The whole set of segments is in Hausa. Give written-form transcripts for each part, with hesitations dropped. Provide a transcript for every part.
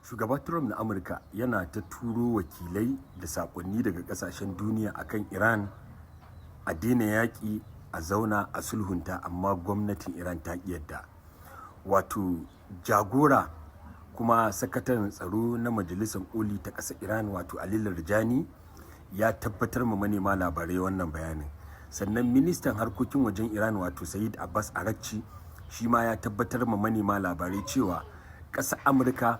Shugaba Trump na Amurka yana ta turo wakilai da saƙonni daga ƙasashen duniya akan Iran a daina yaƙi, a zauna a sulhunta, amma gwamnatin Iran ta ƙi yadda. Wato jagora kuma sakataren tsaro na Majalisar Koli ta ƙasar Iran, wato Ali Larijani, ya tabbatar ma manema labarai wannan bayanin. Sannan ministan harkokin wajen Iran, wato Said Abbas Araghchi, shi ma ya tabbatar ma manema labarai cewa ƙasar Amurka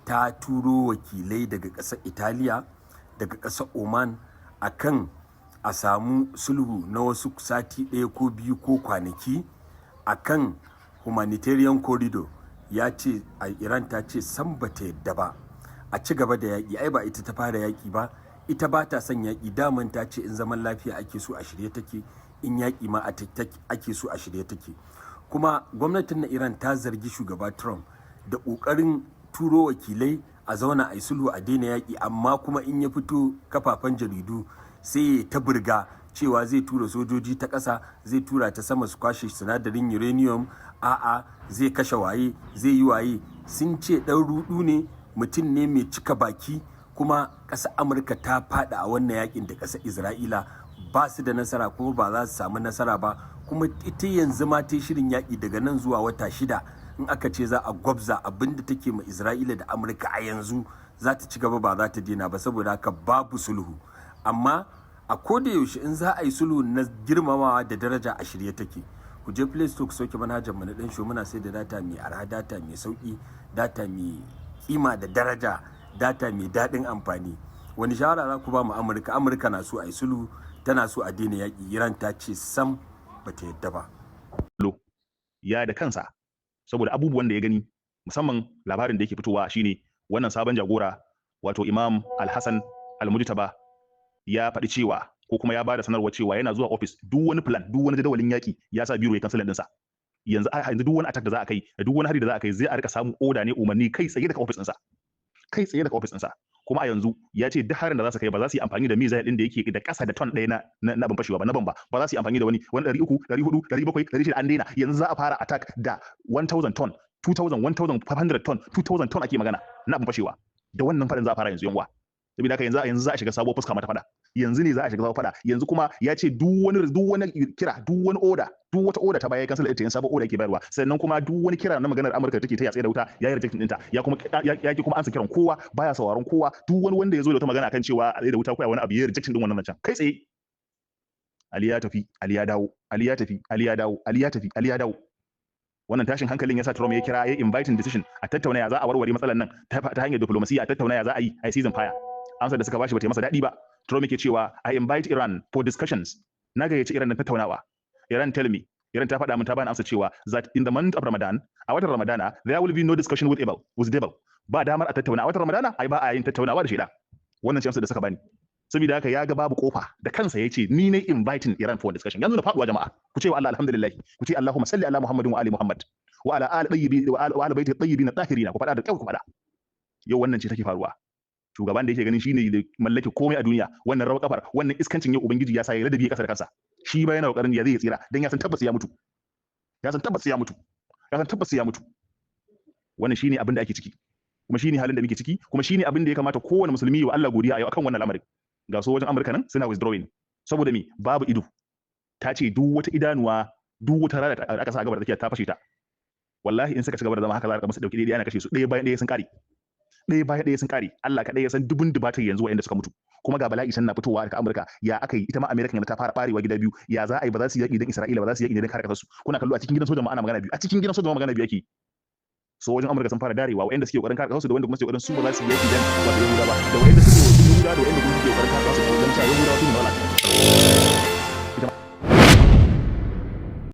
ta turo wakilai daga ƙasar Italiya, daga ƙasar Oman, akan a samu sulhu na wasu sati 1 ko 2 ko kwanaki akan humanitarian corridor. Ya ce a Iran ta ce sam bata yadda ba, a ci gaba da yaƙi. Ai ba ita ta fara yaƙi ba, ita ba ta son yaƙi. Daman ta ce in zaman lafiya ake so, a shirye take, in yaƙi ma ake so, a shirye take. Kuma gwamnatin na Iran ta zargi shugaba Trump da ƙoƙarin turo wakilai a zauna a yi sulhu a daina yaƙi, amma kuma in ya fito kafafen jaridu sai ya ta burga cewa zai tura sojoji ta ƙasa, zai tura ta sama su kwashe sinadarin uranium, a'a, zai kashe waye, zai yi waye. Sun ce ɗan rudu ne, mutum ne mai cika baki. Kuma ƙasar Amurka ta faɗa a wannan yakin da ƙasar Isra'ila, ba su da nasara kuma ba za su samu nasara ba. Kuma ita yanzu ma ta shirin yaƙi daga nan zuwa wata 6 in aka ce za a gwabza. Abin da take ma Isra'ila da Amurka a yanzu za ta ci gaba, ba za ta daina ba. Saboda haka babu sulhu, amma a koda yaushe in za a yi sulhu na girmamawa da daraja, a shirye take. Ku je Play Store ku sauke manhajar mu na dan show. Muna sai da data mai arha, data mai sauki, data mai kima da daraja, data mai daɗin amfani. Wani shawara za ku ba mu Amurka? Amurka na so a yi sulhu, tana so a daina yaƙi, Iran ta ce sam bata yadda ba. Ya da kansa, saboda abubuwan da ya gani, musamman labarin da yake fitowa shine wannan sabon jagora, wato Imam Al-Hassan Al-Mujtaba, ya faɗi cewa ko kuma ya bada sanarwa cewa yana zuwa office, duk wani plan, duk wani jadawalin yaki ya sa biro ya cancel ɗinsa. Yanzu duk wani attack da za a kai da duk wani hari da za a kai, zai a rika samun order ne, umarni kai tsaye daga office ɗinsa, kai tsaye daga office ɗinsa. Kuma a yanzu ya ce duk harin da za su kai, ba za su yi amfani da missile ɗin da yake da ƙasa da ton 1 na abin fashewa ba, na bamba. Ba za su yi amfani da wani wani 300, 400, 700, 600, an daina. Yanzu za a fara attack da 1000 ton, 2000, 1500 ton, 2000 ton ake magana na abin fashewa. Da wannan faɗin za a fara yanzu, yan uwa. Saboda haka yanzu za a shiga sabuwar fuska mata fada, yanzu ne za a shiga sabuwar fada yanzu. Kuma ya ce duk wani kira, duk wani order, duk wata order ta baya cancel ita, yanzu sabon order yake bayarwa. Sannan kuma duk wani kira na maganar Amurka da take ta yatsa da wuta, ya yi rejecting ɗinta, ya kuma ya ki kuma ansa kiran kowa, baya sauraron kowa. Duk wani wanda ya zo da wata magana akan cewa a tsaye da wuta ko wani abu, ya rejecting din wannan zancen kai tsaye. Ali ya tafi, Ali ya dawo, Ali ya tafi, Ali ya dawo, Ali ya tafi, Ali ya dawo. Wannan tashin hankalin yasa Trump ya kira, ya inviting decision a tattauna ya za a warware matsalar nan ta hanyar diplomasiya, a tattauna ya za a yi a cease fire. Amsar da suka bashi bata yi masa daɗi ba. Trump yake cewa, "I invite Iran for discussions." Na gayyaci Iran da tattaunawa. "Iran tell me," Iran ta faɗa min, ta bani amsa cewa "that in the month of Ramadan," a watan Ramadana, "there will be no discussion with evil, with devil." Ba damar a tattauna a watan Ramadana, ai ba a yin tattaunawa da shaidan. Wannan ce amsar da suka bani. Saboda haka ya ga babu kofa, da kansa ya ce ni ne inviting Iran for discussion. Yanzu na faduwa. Jama'a, ku ce wa Allah alhamdulillah, ku ce Allahumma salli ala Muhammadin wa ali Muhammad wa ala ali tayyibi wa ala baiti tayyibin tahirin. Ku faɗa da kyau, ku faɗa. Yau wannan ce take faruwa. Shugaban da yake ganin shine da mallaki komai a duniya, wannan rawar kafar, wannan iskancin, yau Ubangiji ya sa ya ladabi kasa da kansa. Shi ba yana kokarin ya zai tsira, dan ya san tabbas ya mutu, ya san tabbas ya mutu, ya san tabbas ya mutu. Wannan shine abin da ake ciki, kuma shine halin da muke ciki, kuma shine abin da ya kamata kowane musulmi wa Allah godiya a yau akan wannan al'amarin. Ga sojojin Amurka nan suna withdrawing. Saboda me? Babu ido. Ta ce duk wata idanuwa, duk wata rana da aka sa a gaba da tsakiya, ta fashe ta. Wallahi in suka ci gaba da zama haka, za a musu dauki daidai, ana kashe su ɗaya bayan ɗaya, sun kare, ɗaya bayan ɗaya sun kare. Allah kaɗai ya san dubun dubatar yanzu waɗanda suka mutu. Kuma ga bala'i can na fitowa daga Amurka. Ya aka yi? Ita ma Amerika yanzu ta fara barewa gida biyu. Ya za a yi? Ba za su yaƙi don Isra'ila ba, za su yaƙi don kare kasarsu. Kuna kallo, a cikin gidan sojan ma ana magana biyu, a cikin gidan sojan ma magana biyu ake. Sojojin Amurka sun fara darewa, waɗanda suke kokarin kare kasarsu da wanda kuma suke kokarin su ba za su yaƙi dan wato Yahuda ba, da waɗanda suka